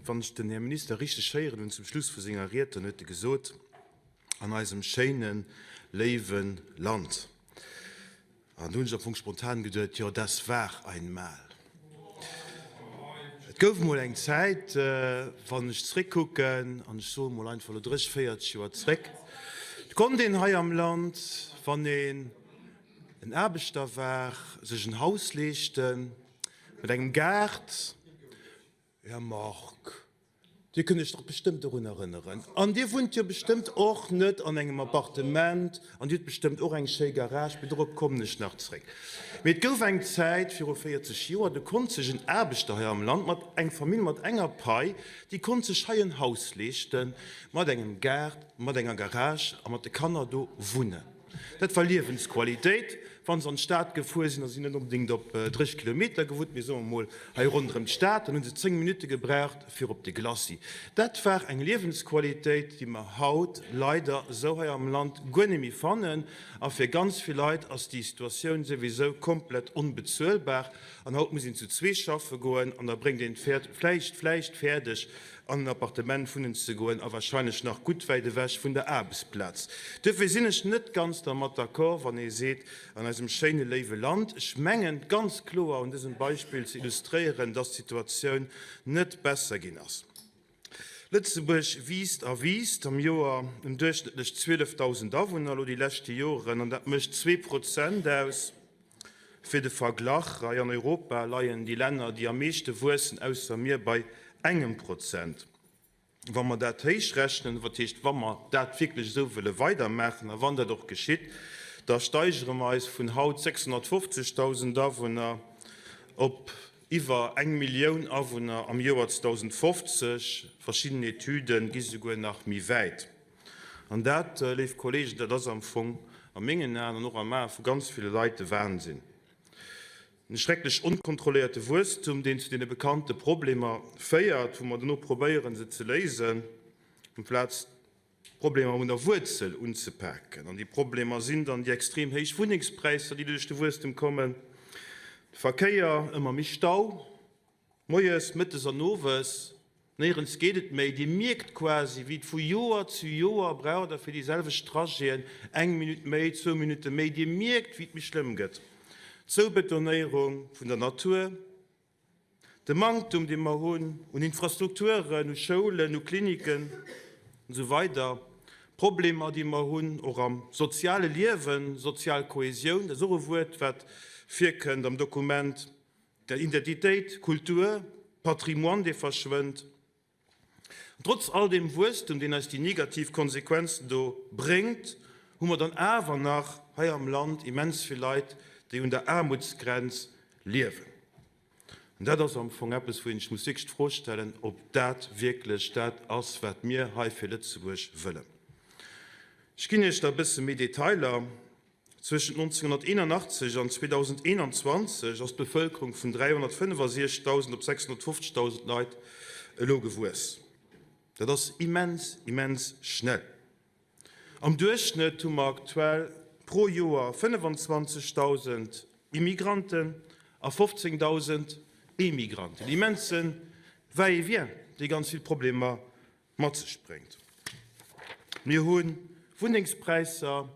Wann ech den Här Minister richteg héieren hunn zum Schluss vu senger Ried, dann huet e gesot, an eisem schéinen, léiwe Land. An do hunn ech am Fong spontan geduet, jo, das war einmal. Et gouf emol eng Zäit, wann ech zréckkucken, an ech soe mol einfach elo 30, 40 Joer zréck, do konnt een hei am Land, wann een en Aarbechter war, sech en Haus leeschten mat engem Gaart. Här Margue, Dir kënnt Iech dach bestëmmt dorun erënneren. An Dir wunnt jo bestëmmt och net an engem Appartement an Dir hutt bestëmmt och eng schéi Garage, mee dorop kommen ech nach zréck. Mee et gouf eng Zäit viru 40 Joer, do konnt sech en Aarbechter hei am Land mat, eng Famill mat enger Pai, déi konnt sech hei en Haus leeschten, mat engem Gaart, mat enger Garage a mat de Kanner do wunnen. Dat war Liewensqualitéit. Wa se an d'Stad gefuer sinn, a si net onbedéngt op 30 Kilometer gewunnt, mee soe mer mol hei ronderëm d'Stad, dann hu se 10 Minutte gebraucht fir op de Glacis. Dat war eng Liewensqualitéit, déi mer haut leider esou hei am Land guer net méi fannen. A fir ganz vill Leit ass déi Situatioun souwisou komplett onbezuelbar. An haut muss een zu zwee schaffe goen an da bréngt een et vläicht, vläicht fäerdeg, an en Appartement wunnen ze goen a wahrscheinlech nach gutt wäit ewech vun der Aarbechtsplaz. Duerfir sinn ech net ganz dermat d'accord, wann ee seet, an eisem schéine léiwe Land. Ech mengen, ganz kloer un dësem Beispill ze illustréieren, dass d'Situatioun net besser ginn ass. Lëtzebuerg wiisst a wiisst, am Joer ëm duerchschnëttlech 12.000 Awunner elo déi leschte Joren, an dat mécht 2 Prozent aus. Fir de Verglach, Hei an Europa leien déi Länner, déi am meeschte wuessen, ausser mir, bei engem Prozent. Wa mer dat héichrechnen, wat heescht, wa mer dat wierklech esou wëlle weidermaachen a wann dat och geschitt, da steigere mer eis vun haut 650.000 Awunner op iwwer eng Millioun Awunner am Joer 2050. Verschidden Etüde gi souguer nach méi wäit. An dat, léif Kollegen, dat ass am Fong a mengen Aen an och am Ae vu ganz ville Leit de Wahnsinn. En schrecklech onkontrolléierte Wuesstum, deen zu deene bekannte Problemer féiert, wou mer dono probéieren, se ze léisen, amplaz d'Problemer un der Wuerzel unzepaken. An déi Problemer sinn dann déi extrem héich Wunnengspräisser, déi duerch de Wuesstum kommen, de Verkéier, ëmmer méi Stau, Moies, mëttes an owes, néierens geet et méi. Dir mierkt quasi, wéi et vu Joer zu Joer braucht Der fir déi selwecht Trajeten eng Minutt méi, zwou Minutte méi. Dir mierkt, wéi et méi schlëmm gëtt. D'Zoubetonéierung vun der Natur, de Manktum, dee mer hunn un Infrastrukturen, u Schoulen, u Kliniken an esou weider, d'Problemer, déi mer hunn och am soziale Liewen, sozial Kohesioun, dat ass och e Wuert, wat virkënnt am Dokument, Der Identitéit, Kultur, Patrimoine, dee verschwënnt. An trotz all deem Wuesstum, deen eis déi negativ Konsequenzen do bréngt, hu mer dann awer nach hei am Land immens vill Leit, déi un der Aarmutsgrenz liewen. An dat ass am Fong eppes, wou een sech muss wierklech d'Fro stellen, ob dat wierklech dat ass, wat mir hei fir Lëtzebuerg wëllen. Ech ginn Iech da e bësse méi Detailer. Zwëschent 1981 an 2021 ass d'Bevëlkerung vun 365.000 op 650.000 Leit elo gewuess. Dat ass immens, immens schnell. Am Duerchschnëtt hu mer aktuell pro Joer 25.000 Immigranten a 15.000 Emigranten. Immense Va-et-vient, dee ganz vill Problemer mat sech bréngt. Mir hu Wunnengspräisser,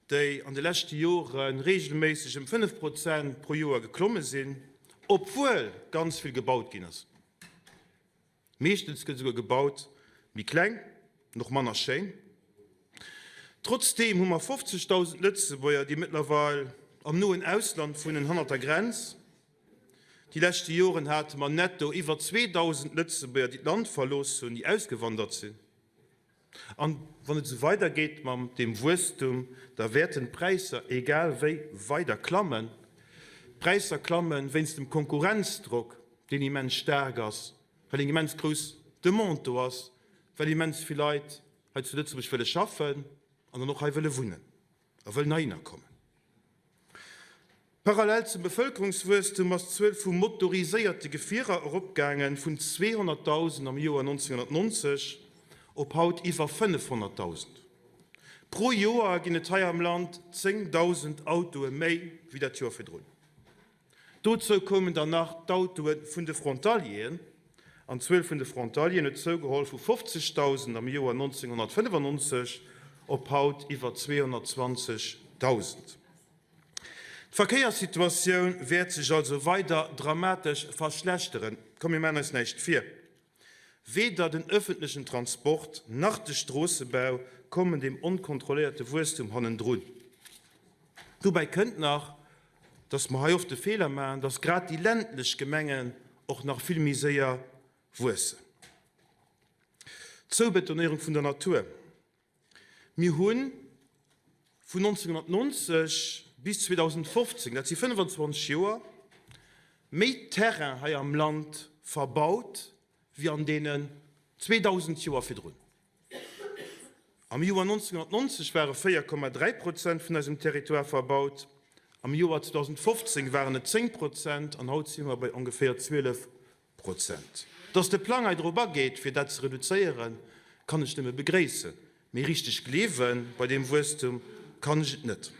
déi an de leschte Jore reegelméisseg ëm 5 Prozent pro Joer geklomme sinn, obwuel ganz vill gebaut ginn ass. Meeschtens gëtt esouguer gebaut méi kleng an och manner schéin. Trotzdeem hu mer 50.000 Lëtzebuerger, déi mëttlerweil am noen Ausland wunnen, hannert der Grenz. Déi leschte Joren hate mer netto iwwer 2.000 Lëtzebuerger, déi d'Land verlooss hunn, déi ausgewandert sinn. An wann et esou weidergeet mam deem Wuesstum, da wäerten d'Präisser egal wéi weider klammen. D'Präisser klammen wéinst dem Konkurrenzdrock, deen immens staark ass, well eng immens grouss Demande do ass, well immens vill Leit hei zu Lëtzebuerg wëlle schaffen an dann och hei wëlle wunnen a wëllen heihinner kommen. Parallel zum Bevëlkerungswuesstum ass d'Zuel vu motoriséierte Gefierer eropgaangen, vun 200.000 am Joer 1990 op haut iwwer 500.000. Pro Joer ginn et hei am Land 10.000 Autoe méi wéi dat Joer virdrun. Dozou koumen dann nach d'Autoe vun de Frontalieren. An d'Zuel vun de Frontalieren huet zougeholl vu 50.000 am Joer 1995 op haut iwwer 220.000. D'Verkéierssituatioun wäert sech also weider dramatesch verschlechteren. Komm, mir maachen eis näischt vir, Weder den öffentlechen Transport nach de Stroossebau kommen deem onkontrolléierte Wuesstum hannendrun. Dobäi kënnt nach, dass mer hei oft de Feeler maachen, dass grad déi ländlech Gemengen och nach vill méi séier wuessen. D'Zoubetonéierung vun der Natur. Mir hu vun 1990 bis 2015, dat si 25 Joer, méi Terrain hei am Land verbaut wéi an deenen 2.000 Joer virdrun. Am Joer 1990 ware 4,3 Prozent vun eisem Territoire verbaut, am Joer 2015 waren et 10 Prozent an haut si mer bei ongeféier 12 Prozent. Dass de Plang hei drop ageet, fir dat ze reduzéieren, kann ech nëmme begréissen, mee richteg gleewe bei deem Wuesstum kann ech et net.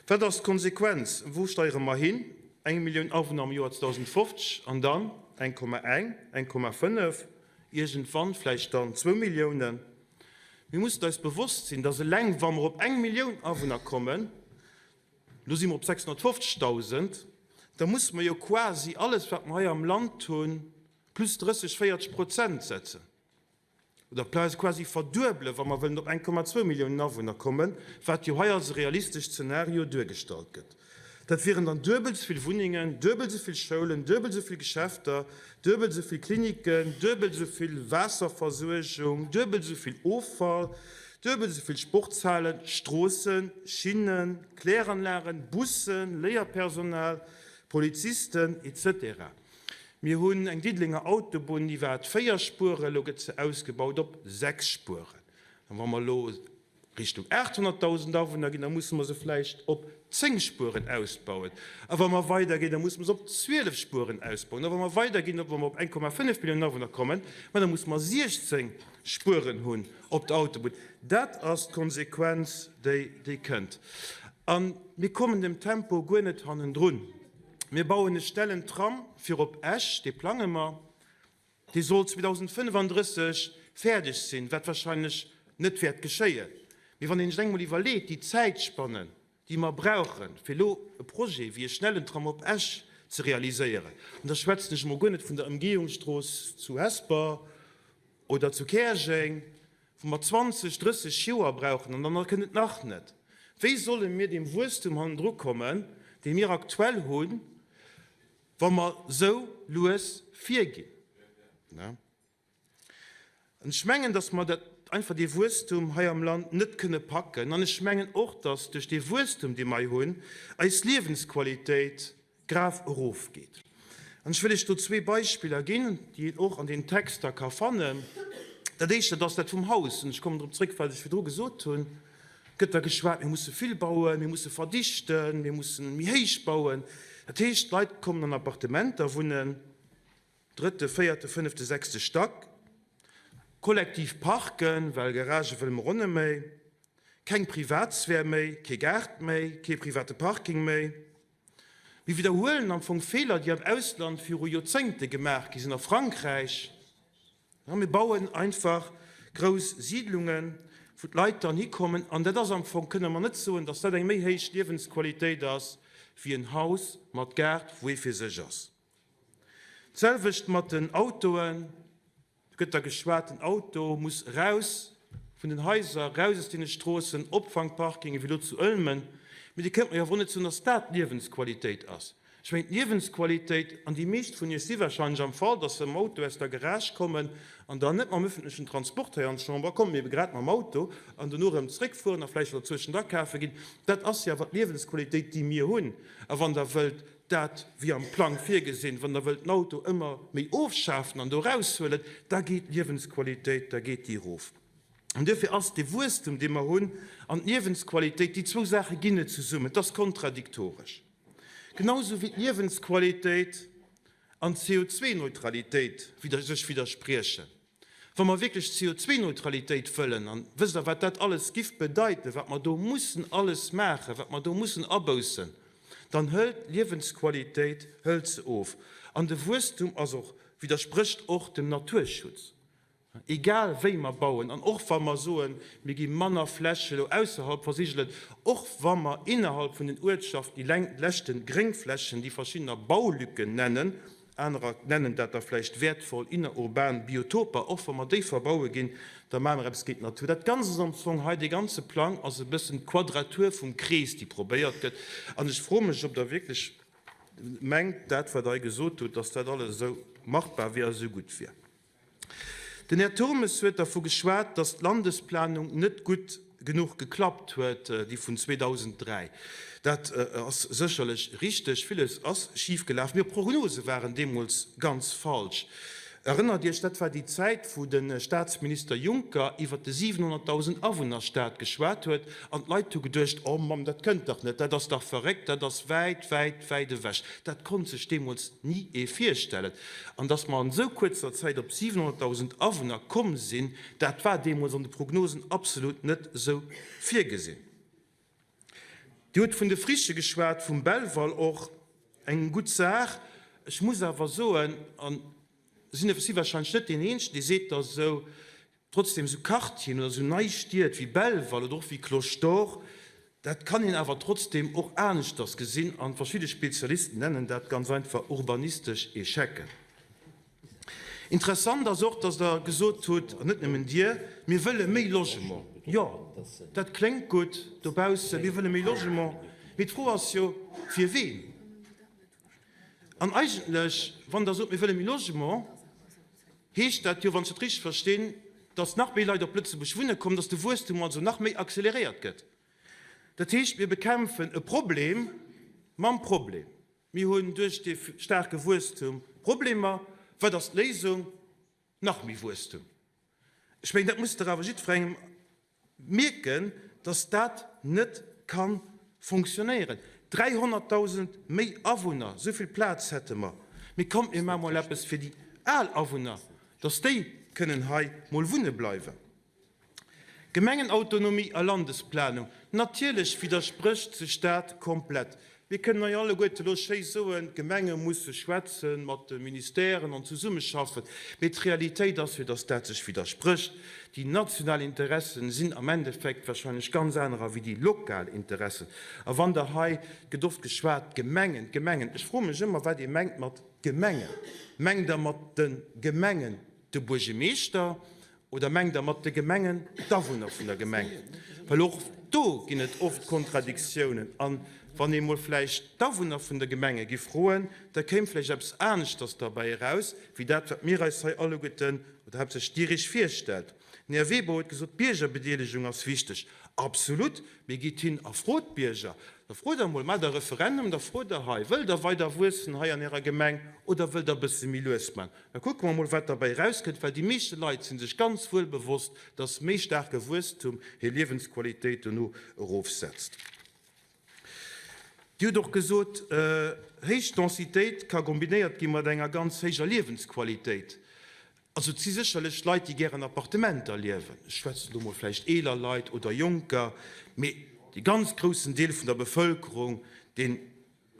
Wat ass d'Konsequenz? Wou steiere mer hin? Eng Millioun Awunner am Joer 2050 an dann 1,1, 1,5, iergendwann vläicht dann zwou Milliounen. Mir mussen eis bewosst sinn, dass eleng wa mer op eng Millioun Awunner kommen, elo si mer op 650.000, da musse mer jo quasi alles, wat mer hei am Land hunn, plus 30, 40 Prozent setzen. Oder quasi verduebelen, wa mer wëllen op 1,2 Milliounen Awunner kommen, wat jo hei als e realistesch Zenario duergestallt gëtt. Dat wieren dann duebel esou vill Wunnengen, duebel esou vill Schoulen, duebel esou vill Geschäfter, duebel esou vill Kliniken, duebel esou vill Waasserversuergung, duebel esou vill Offall, duebel esou vill Sportshalen, Stroossen, Schinnen, Kläranlagen, Bussen, Léierpersonal, Polizisten, etc. Mir hunn eng Diddelenger Autobunn, déi war 4 Spueren, elo gëtt se ausgebaut op 6 Spueren. An wa mer elo Richtung 800.000 Awunner ginn, da musse mer se vläicht op 10 Spueren ausbauen. A wa mer weiderginn, da musse mer se op 12 Spueren ausbauen. A wa mer weiderginn, wa mer op 1,5 Milliounen Awunner kommen, ma da musse mer 16 Spueren hunn op der Autobunn. Dat ass d'Konsequenz, déi déi kënnt. A mir kommen dem Tempo guer net hannendrun. Mir bauen e schnellen Tram fir op Esch, dee plange mer, dee soll 2035 fäerdeg sinn, wat wahrscheinlech net wäert geschéien. Mee wann een sech eng mol iwwerleet, déi Zäitspanne, déi mer brauchen, fir elo e Projet wéi e schnellen Tram op Esch ze realiséieren, an da schwätzen ech emol guer net vun der Ëmgehungsstrooss zu Hesper oder zu Käerjeng, wou mer 20, 30 Joer brauchen an dann kënnt et nach net. Wéi solle mir deem Wuesstum hannendru kommen, dee mir aktuell hunn, wa mer esou lues virginn? An ech mengen, datt mer dat einfach dee Wuesstum hei am Land net kënne packen. An ech mengen och, datt duerch dee Wuesstum, dee mer hei hunn, eis Liewensqualitéit Graf erofgeet. An ech wëll Iech do zwee Beispiller ginn, déi een och an den Texter ka fannen. Dat éischt, dat ass dat vum Haus, an ech kommen drop zréck, wat ech virdru gesot hunn. Et gëtt da geschwat, mir musse vill bauen, mir musse verdichten, mir mussen méi héich bauen. Dat heescht, d'Leit kommen an Appartementer wunnen, drëtte, véierte, fënnefte, sechste Stack, kollektiv parken, well Garagë wëlle mer och net méi, keng Privatsphär méi, kee Gaart méi, kee private Parking méi. Mir widderhuelen am Fong Feeler, déi am Ausland viru Joerzéngte gemaach gi sinn, a Frankräich. Mir bauen einfach grouss Siidlungen, wou d'Leit dann hikommen. An dat ass am Fong, kënne mer net soen, datt dat eng méi héich Liewensqualitéit ass wéi en Haus mat Gaart, wou ee fir sech ass. D'selwecht mat den Autoen. Do gëtt da geschwat, den Auto muss eraus vun den Haiser, eraus aus deene Stroossen, Opfangparkinge wéi elo zu Ëlmen. Mee Dir kënnt mer jo awer och net soen, datt dat Liewensqualitéit ass. Ech mengen, d'Liewensqualitéit, an déi meescht vun Iech si warscheinlech am Fall, datt se mam Auto aus der Garage kommen an dann net mam öffentlechen Transport hei an d'Chamber kommen, mee ebe grad mam Auto an dono erëm zréckfueren a vläicht derzueschent akafe ginn. Dat ass jo awer d'Liewensqualitéit, déi mir hunn. A wann Der wëllt dat wéi am Plang virgesinn, wann Der wëllt den Auto ëmmer méi ofschafen an do eraushuelen, da geet d'Liewensqualitéit, da geet déi erof. An duerfir ass dee Wuesstum, dee mer hunn, an d'Liewensqualitéit, déi zwou Saache ginn net zesummen, et ass kontradiktoresch. Genausou wéi d'Liewensqualitéit an d'CO2-Neutralitéit sech widderspriechen. Wa mer wierklech CO2-Neutralitéit wëllen, an wësst Der, wat dat alles giff bedeiten, wat mer do mussen alles maachen, wat mer do mussen aboussen, dann hëlt d'Liewensqualitéit, hëlt se of. An de Wuesstum ass och, widdersprécht och dem Naturschutz. Egal wéi mer bauen, an och wa mer soen, mir gi manner Fläche elo ausserhalb versigelen, och wa mer innerhalb vun den Uertschaften déi leschte Gréngflächen, déi verschiddener Baulücken nennen, anerer nennen dat da vläicht wäertvoll innerurban Biotoper, och wa mer déi verbaue ginn, da maache mer eppes géint d'Natur. Dat Ganzt ass am Fong hei, dee ganze Plang ass e bëssen d'Quadratur vum Krees, déi probéiert gëtt. An ech froe mech, ob Der wierklech mengt, dat wat Der hei gesot hutt, dass dat alles esou machbar wier a esou gutt wier. Den Här Turmes huet dervu geschwat, datt d'Landesplanung net gutt genuch geklappt huet, déi vun 2003. Dat ass sécherlech richteg. Villes ass schifgelaf, mee och d'Prognose waren deemools ganz falsch. Erënnert Iech, dat war déi Zäit, wou de Staatsminister Juncker iwwert de 700.000 Awunnerstaat geschwat huet an d'Leit hu geduecht, Oh Mamm, dat kënnt dach net, dat ass dach verréckt, dat ass wäit, wäit, wäit ewech. Dat konnt sech deemools ni ee virstellen. An dass mer an esou kuerzer Zäit op 700.000 Awunner komm sinn, dat war deemools an de Prognosen absolut net esou virgesinn. Dir hutt vun de Frichë geschwat, vum Belval och, eng gutt Saach. Ech muss awer soen, an ech si warscheinlech net deen Eenzegen, dee seet dat esou, Trotzdem, esou Quartieren oder esou nei Stied wéi Belval oder och wéi Cloche d'Or, dat kann een awer trotzdem och aneschters gesinn an verschidde Spezialisten nennen dat ganz einfach urbanistesch Échecen. Interessant ass och, dass Der gesot hutt, an net nëmmen Dir, mir wëlle méi Logement. Jo, dat kléngt gutt dobaussen, mir wëlle méi Logement, mee d'Fro ass jo, fir ween? An eigentlech, wann Der sot, mir wëlle méi Logement, heescht dat jo, wann ech dat richteg verstinn, datt nach méi Leit op Lëtzebuerg wunne kommen, datt de Wuesstum also nach méi acceleréiert gëtt. Dat heescht, mir bekämpfen e Problem mam Problem. Mir hunn duerch dee staarke Wuesstum Problemer. Wat ass d'Léisung? Nach méi Wuesstum. Ech mengen, dat muss dach awer jiddwerengem mierken, dass dat net ka fonctionnéieren. 300.000 méi Awunner, esou vill Plaz hätte mer. Mee kommt, mir maache mol eppes fir déi al Awunner, dass déi kënnen hei mol wunne bleiwen. Gemengenautonomie a Landesplanung, natierlech widdersprécht sech dat komplett. Mir kënnen hei alleguerte elo schéi soen, d'Gemenge musse schwätze mat de Ministèren an zesummeschaffen, mee d'Realitéit ass jo, datt dat sech widdersprécht. Déi national Interessen sinn am Endeffekt wahrscheinlech ganz anerer wéi déi lokal Interessen. A wann Der hei, et gëtt oft geschwat, d'Gemengen, d'Gemengen, ech froe mech ëmmer, wat ee mengt mat Gemengen. Mengt Der mat de Gemengen de Buergemeeschter Oder mengt Der mat de Gemengen d'Awunner vun der Gemeng? Well och do ginn et oft Kontradiktiounen. A wann ee mol vläicht d'Awunner vun de Gemenge giff froen, da kéim vläicht eppes aneschters derbäi eraus, wéi dat, wat mir eis hei alleguerten, oder haaptsächlech Dir Iech virstellt. Den Här Weber huet gesot, d'Biergerbedeelegung ass wichteg. Absolut! Mee gitt hin a frot d'Bierger. Da frot Der emol, maacht e Referendum, da frot Der hei, Wëllt Der weider wuessen hei an Ärer Gemeng oder wëllt Der e bësse méi lues maachen? Da kucke mer mol, wat derbäi erauskënnt, well déi meeschte Leit si sech ganz wuel bewosst, dass méi staarke Wuesstum hir Liewensqualitéit dono erofsetzt. Dir hutt och gesot, héich Densitéit ka kombinéiert gi mat enger ganz héijer Liewensqualitéit. Also et si sécherlech Leit, déi gär an Appartementer liewen, ech schwätzen do mol vläicht eeler Leit oder Jonker, mee dee ganz groussen Deel vun der Bevëlkerung, deen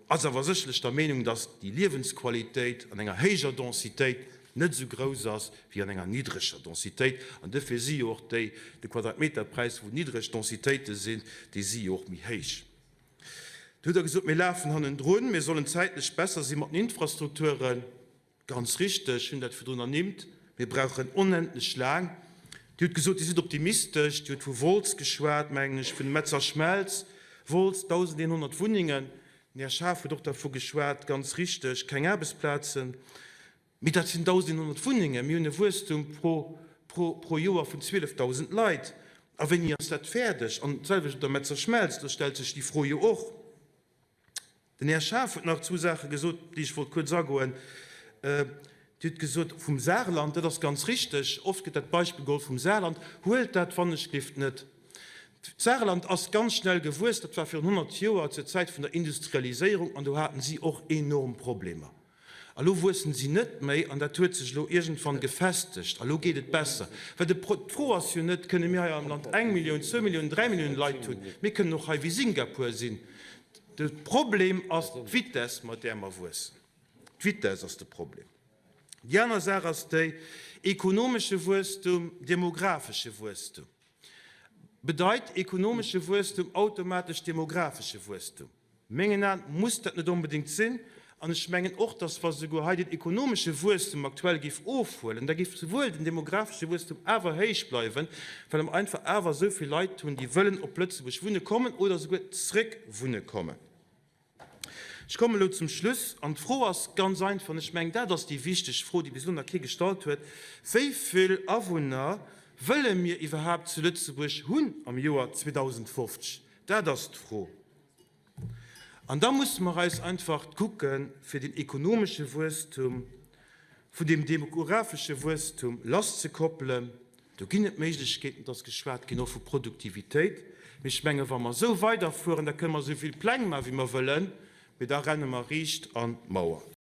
Ass awer sécherlech der Meenung, dass déi Liewensqualitéit an enger héijer Densitéit net esou grouss ass wéi an enger niddreger Densitéit. An duerfir si jo och déi, de Quadratmeterpräis, wou niddreg Densitéite sinn, déi si jo och méi héich. Du hutt Der gesot, mir lafen hannendrun, mir sollen zäitlech besser si mat den Infrastrukturen. Ganz richteg, ech hunn dat virdrun ernimmt, mir brauchen onendlech laang. Dir hutt gesot, Dir sidd optimistesch. Dir hutt vu Wolz geschwat, mengen ech, vun Metzer Schmelz, Wolz, 1.100 Wunnengen. Den Här Schaaf huet och dervu geschwat, ganz richteg, keng Aarbechtsplazen. Mee dat sinn 1.100 Wunnengen. Mir hunn e Wuesstum pro, pro, pro Joer vun 12.000 Leit. A wéini ass dat fäerdeg? An d'selwecht op der Metzer Schmelz, do stellt sech déi Fro jo och. Den Här Schaaf huet nach zwou Saache gesot, op déi ech wollt kuerz agoen. Dir hutt gesot vum Saarland, dat ass ganz richteg, oft gëtt dat Beispill geholl vum Saarland. Huelt dat wannechgelift net. D'Saarland ass ganz schnell gewuess, dat war virun 100 Joer, zur Zäit vun der Industrialiséierung, an do haten si och enorm Problemer. A lo wuessen si net méi, an dat huet sech elo iergendwann gefestegt, a lo geet et besser. Well de Pro, d'Fro ass jo net, kënne mir hei am Land eng Millioun, zwou Milliounen, dräi Milliounen Leit hunn? Mir kënnen och hei wéi Singapur sinn. De Problem ass d'Vitesse, mat där mer wuessen. D'Vitess ass de Problem. Déi aner Saach ass déi, ekonomesche Wuesstum, demografesche Wuesstum. Bedeit ekonomesche Wuesstum automatesch demografesche Wuesstum? Mengen Aen muss dat net onbedéngt sinn. An ech mengen och, dass wa souguer hei den ekonomesche Wuesstum aktuell géif ofhuelen, da géif souwuel den demografesche Wuesstum awer héich bleiwen, well mer einfach awer esou vill Leit hunn, déi wëllen op Lëtzebuerg wunne kommen oder souguer zréck wunne kommen. Ech kommen elo zum Schluss an d'Fro ass ganz einfach, an ech mengen, dat ass déi wichteg Fro, déi bis elo nach kee gestallt huet, Wéi vill Awunner wëlle mir iwwerhaapt zu Lëtzebuerg hunn am Joer 2050? Dat ass d'Fro. An da musse mer eis einfach kucken, fir den ekonomesche Wuesstum vun deem demografesche Wuesstum lasszekoppelen. Do ginn et Méiglechkeeten, et ass geschwat ginn och vu Produktivitéit, mee ech menge wa mer esou weiderfueren, da kënne mer esou vill Pläng maachen, wéi mer wëllen, mee da renne mer riicht an d'Mauer.